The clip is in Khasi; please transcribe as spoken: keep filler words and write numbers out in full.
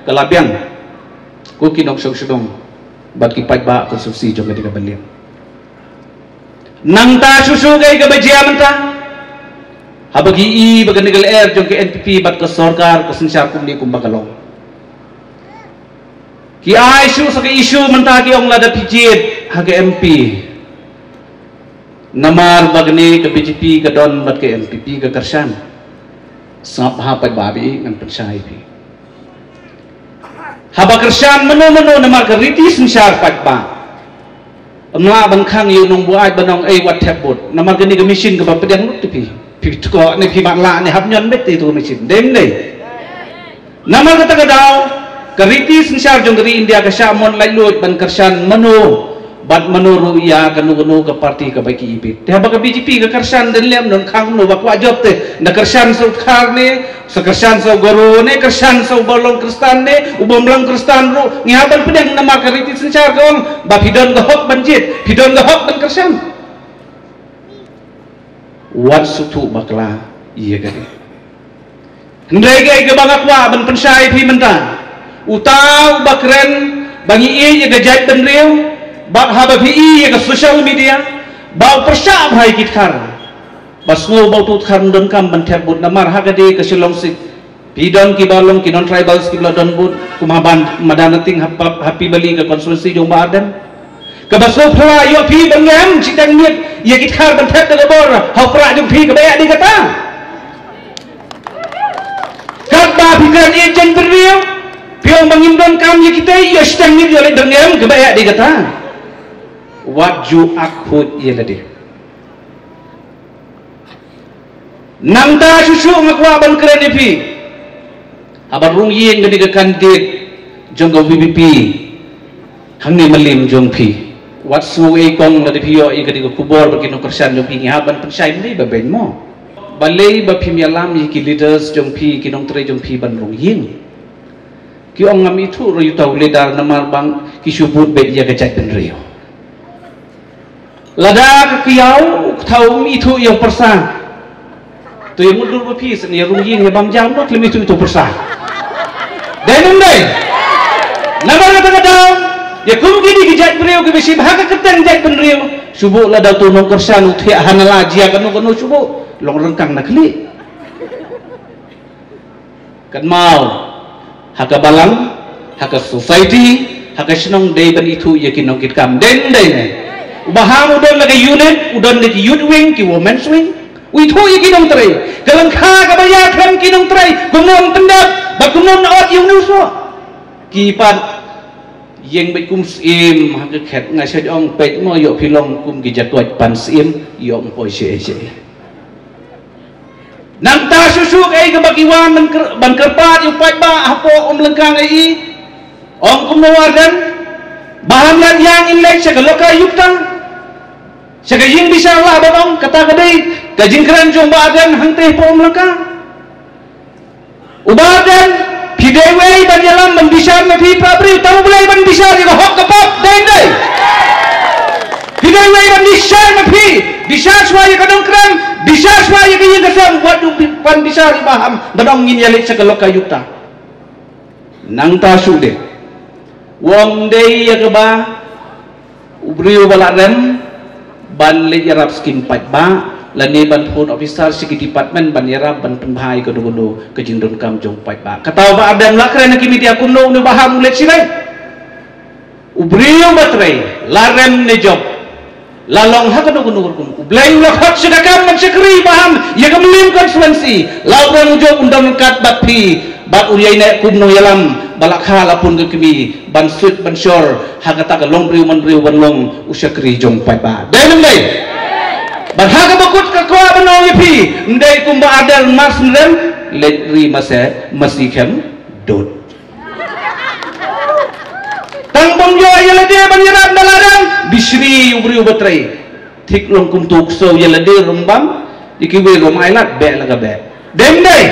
Ka la biang, ko ki nongshong shnong bad ki paidbah ka susi jong ka dei ka ban liang. Nangta shuh shuh kaei kaba jia mynta, haba ki i ba ka nigal er jong ka N P P bad ka sorkar ka synshar kumne kumba ka long, ki ai shuh sa ka issue mynta, ki ong lada phi jied ha ka M P, namar ba kane ka B J P ka don bad ka N P P ka kyrshan. Sngap ha paidbah, ba i ngan pynshai phi. Haba kyrshan mano mano namar ka riti synshar paidbah, ym lah ban khang ïa u nongbuaid ban ong ei wat thep vote namar kane ka machine kaba pdiang lut te phi. Phi tko ne phi matlah ne hap ñion beit te tu machine. Dem dei. Namar kata ka daw, ka riti synshar jong ka ri India ka shah mon laitluid ban kyrshan mano bad mano ruh ïa kano kano ka party kaba ki ibit. Te haba ka B J P ka kyrshan, dang lem don khang no ba kwah jop te, na kyrshan sa u Dkhar ne, sa kyrshan sa u Garo ne, kyrshan sa u ba long Khristan ne, u bym long Khristan ruh, ngi hap ban pdiang namar ka riti synshar ka ong ba phi don ka hok ban jied, phi don ka hok ban kyrshan. Wat sngewthuh bakla ïa kane. Hynrei kaei kaba nga kwah ban pynshai phi mynta, uta uba kren ba ngi ïeit ïa ka jaitbynriew, bad haba phi i ïa ka social media ba u pyrshah bha ïa ki Dkhar, ba sngew ba utu u Dkhar ym donkam ban thep vote namar ha ka dei ka Shillong seat. Phi don kiba long ki non tribals kiba la don vote, kum ha Ban, Madan Rating, ha Pip Valley ka constituency jong Bah Ardent. Kaba sngewphylla ïoh phi ban ngam shiteng miet ïa ki Dkhar ban thep da ka bor ha u prah jong phi, kaba eh dei kata. Katba phi kren ïeit jaitbynriew, phi ong ba ngim donkam ïa kita, ïoh shiteng miet ïoh leit ban ngam, kaba eh dei kata. Wat ju ak khuid ïa lade. Nangta shuh shuh nga kwah ban kren ïa phi, haba rung ïing kane ka candidate jong ka V P P hangne Mylliem jong phi, wat sngew ei kong lada phi ïoh ïa kane ka khubor ba ki nongkyrshan jong phi, ngi hap ban pynshai, ym dei ba beiñ mo. Balei ba phim ïalam ïa ki leaders jong phi, ki nongtrei jong phi ban rung ïing? Ki ong ngam ithuh ruh ïa uta u leader namar ba ki shu bud beit ïa ka jaitbynriew. Lada ka kyiaw u kthaw um ithuh ïa u pyrsa, to ïa mutdur ba phi sngewbha ïa rung ïing ïa bam jam, noh khlem ithuh ïa u pyrsa. Dei ne ym dei? Namar kata ka daw, ïa kum kine ki jaitbynriew kiba shim ha ka kyrteng jaitbynriew, shu buh lada utu u nongkyrshan u thiah ha nala, jia kano kano, shu buh long ryngkang na khlieh. Kynmaw, ha ka balang, ha ka society, ha ka shnong dei ban ithuh ïa ki nongkitkam. Dei ne ym dei? U Bah Ham u don la ka unit, u don la ki youth wing, ki women's wing. U ithuh ïa ki nongtrei. Ka lyngkha kaba ïa khlem ki nongtrei, kumno ym pyndep, bad kumno ym ot ïa une u soh. Ki pat ïeng beit kum syiem ha ka khet, nga shu ong peit mo, ïoh phi long kum ki jatuid pan syiem, ïoh ym poi shuh shuh. Nangta shuh shuh kaei kaba ki wan ban kyr-, ban kyrpad ïa u paidbah hapoh Umlyngkang, i ong kumno, Ardent? Bah Hamlet, ïa ngin leit sha ka Lokayukta, sha ka ïing bishar, lah ban ong kata ka dei ka jingkren jong Bah Ardent hangtei hapoh Umlyngkang. U Bah Ardent, phi dei wei ban ïalam, ban bishar ma phi, para briew, tang U Blei ban bishar ïa ka hok ka pop, dei ym dei? Phi dei wei ban bishar ma phi, bishar shuwa ïa ka nongkren, bishar shuwa ïa ka ïing ka sem, wat du ban bishar ïa Bah Ham ban ong ngin ïa leit sha ka Lokayukta. Nangta shuh de, u ong dei ïa kaba u briew ba la rem ban leit ïarap skim paidbah, lane ban phone officer sha ki department ban ïarap ban pynbha ïa kano kano ka jingdonkam jong paidbah. Kata u Bah Ardent u la kren ha ki media kumno une u Bah Ham u leit sha lei. U briew ba trei, la rem ne jop, la long ha kano kano ka rukom, U Blei u la khot sha ka kam ban shakri, Bah Ham, ïa ka Mylliem constituency, la u rem u jop un dang ryngkat bad phi, bad u ïaineh kum u nongïalam ba la kha la pun ka kmie ban suit ban shor ha kata ka long briew man briew ban long u shakri jong paidbah. Dei ne ym dei? Bad ha kaba kut ka kwah ban ong ïa phi, ym dei kum Bah Ardent, mar syn rem leit ri masi, masi khem dud. Tang bym ïoh ïa lade ban ïarap na ladan, bishri u briew ba trei. Thik long kumto, ksew ïa lade ruh ym bam, ïa kiwei ruh ym ailad, beh la ka beh. Dei ym dei?